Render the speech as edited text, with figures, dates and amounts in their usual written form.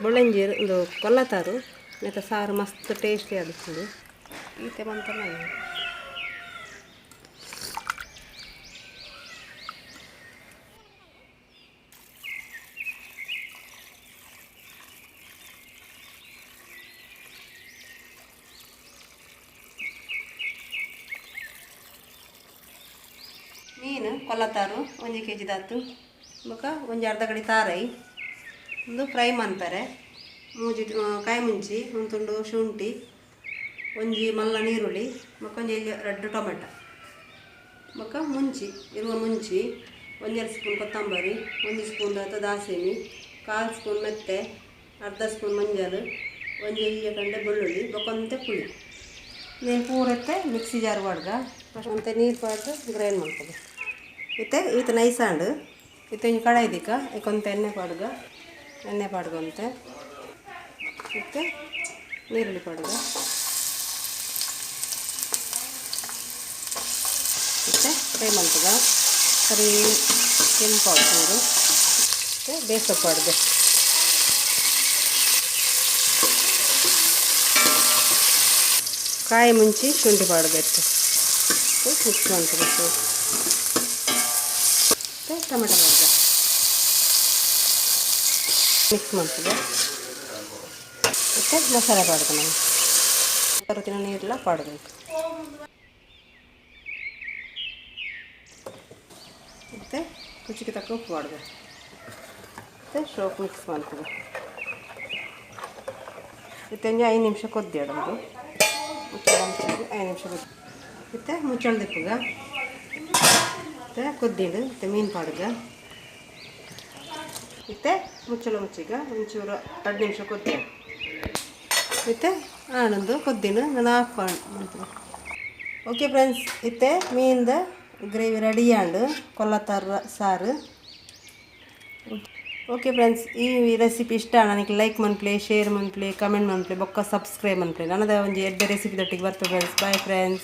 ಬೊಳ್ಳಂಜೀರು ಒಂದು ಕೊಲ್ಲತಾರು ಮತ್ತು ಸಾರು ಮಸ್ತ್ ಟೇಸ್ಟಿ ಆದಿಪ್ಪುಂಡು. ಈತೆ ಮಂತನ ಮೀನು ಕೊಲ್ಲತಾರು 1 ಕೆ ಜಿ ದಾತು ಬೊಕ ಒಂಜಿ ಅರ್ಧ ಗಡಿ ತಾರೈ ಒಂದು ಫ್ರೈ ಮನ್ಪೆರೆ ಮೂಜಿ ಕಾಯಿ ಮುಂಚಿ, ಒಂದು ತುಂಡು ಶುಂಠಿ, ಒಂಜಿ ಮಲ್ಲ ನೀರುಳ್ಳಿ ಬೊಕ ಒಂಜಿ 2 ಟೊಮೆಟೊ ಬೊಕ ಮುಂಚಿ ಇರುವ ಮುಂಚಿ, 1.5 ಸ್ಪೂನ್ ಕೊತ್ತಂಬರಿ, 1 ಸ್ಪೂನ್ ದಾತು ದಾಸೆಮಿ, 1/4 ಸ್ಪೂನ್ ಮೆತ್ತೆ, ಅರ್ಧ ಸ್ಪೂನ್ ಮಂಜಲ್, ಒಂಜಿ ಎಲ್ಯ ಕಂಡೆ ಬೆಳ್ಳುಳ್ಳಿ ಬೊಕ ಒಂತೆ ಪುಳಿ. ನೀರು ಪೂರತ್ತೆ ಮಿಕ್ಸಿ ಜಾರ್ ಪಾಡ್ಗ ಒಂತೆ ನೀರು ಪಾಡ್ದು ಗ್ರೈಂಡ್ ಮಲ್ಪೊಡು. ಇತ್ತೆ ಈತ ನೈಸ್ ಆಂಡ್. ಇತ್ತೆ ಒಂಜಿ ಕಡಾಯಿ ದಿಕ್ಕ ಇಕ್ಕೊಂತೆ ಎಣ್ಣೆ ಪಾಡ್ಗ, ಎಣ್ಣೆ ಪಾಡ್ಗ ಒಂತೆ. ಇತ್ತೆ ನೀರುಳ್ಳಿ ಪಾಡ್ಗ. ಇತ್ತೆ ಫ್ರೈ ಮಲ್ಪುಗ ಸರಿ ಕೆಂಪು ಚೂರು. ಇತ್ತೆ ಬೇಸೊಪ್ಪು ಪಾಡ್ಗ. ಕಾಯಿ ಮುಂಚಿ ಶುಂಠಿ ಪಾಡ್ಗ. ಇತ್ತೆ ಮಿಕ್ಸ್ ಮಲ್ಪುಗ ಚೂರು. ಮತ್ತು ಟೊಮೆಟೊ ಪಾಡ್ಗ, ಮಿಕ್ಸ್ ಮಲ್ಪುಗ. ಮತ್ತು ಮಸಾಲೆ ಪಾಡ್ಗ. ನಾವು ಬರುತ್ತಿನ ನೀರೆಲ್ಲ ಪಾಡಬೇಕು. ಮತ್ತು ರುಚಿಗೆ ತಕ್ಕ ಉಪ್ಪು ಪಾಡ್ಗ. ಮತ್ತು ಶೋಕ್ ಮಿಕ್ಸ್ ಮಲ್ಪುಗ. ಇತ್ತೆ ಒಂಜಿ 5 ನಿಮಿಷ ಕೊದ್ದಿಡೋದು. ಮುಚ್ಚಳ 5 ನಿಮಿಷ ಕೊದ್ದಿ. ಇತ್ತೆ ಮುಚ್ಚಳ ದಿಪ್ಪುಗ. ಇತ್ತೆ ಕೊದ್ದಿಂಡು. ಇತ್ತೆ ಮೀನು ಪಾಡ್ಗ. ಇತ್ತೆ ಮುಚ್ಚಳ ಮುಚ್ಚಿಗ ಒಂಚೂರು 2 ನಿಮಿಷ ಕೊದ್ದಿ. ಇತ್ತೆ ಆಣಂದು ಕೊದ್ದಿನ ನಾನು ಆಫ್ ಮಾಡ್ತೀನಿ. ಓಕೆ ಫ್ರೆಂಡ್ಸ್, ಇತ್ತೆ ಮೀನ್ದ ಗ್ರೇವಿ ರೆಡಿ ಆಂಡ್ ಕೊಲ್ಲತ್ತಾರ ಸಾರು. ಓಕೆ ಫ್ರೆಂಡ್ಸ್, ಈ ರೆಸಿಪಿ ಇಷ್ಟ ನನಗೆ ಲೈಕ್ ಮನ್ಪ್ಲೆ, ಶೇರ್ ಮನ್ಪ್ಲೆ, ಕಮೆಂಟ್ ಮನ್ಪ್ಲೆ, ಬೊಕ್ಕ ಸಬ್ಸ್ಕ್ರೈಬ್ ಮನ್ಪ್ಲೆ. ನನ್ನದ ಒಂಜಿ ಎಡ್ಡೆ ರೆಸಿಪಿ ದೊಟ್ಟಿಗೆ ಬರ್ತದೆ friends. Bye friends.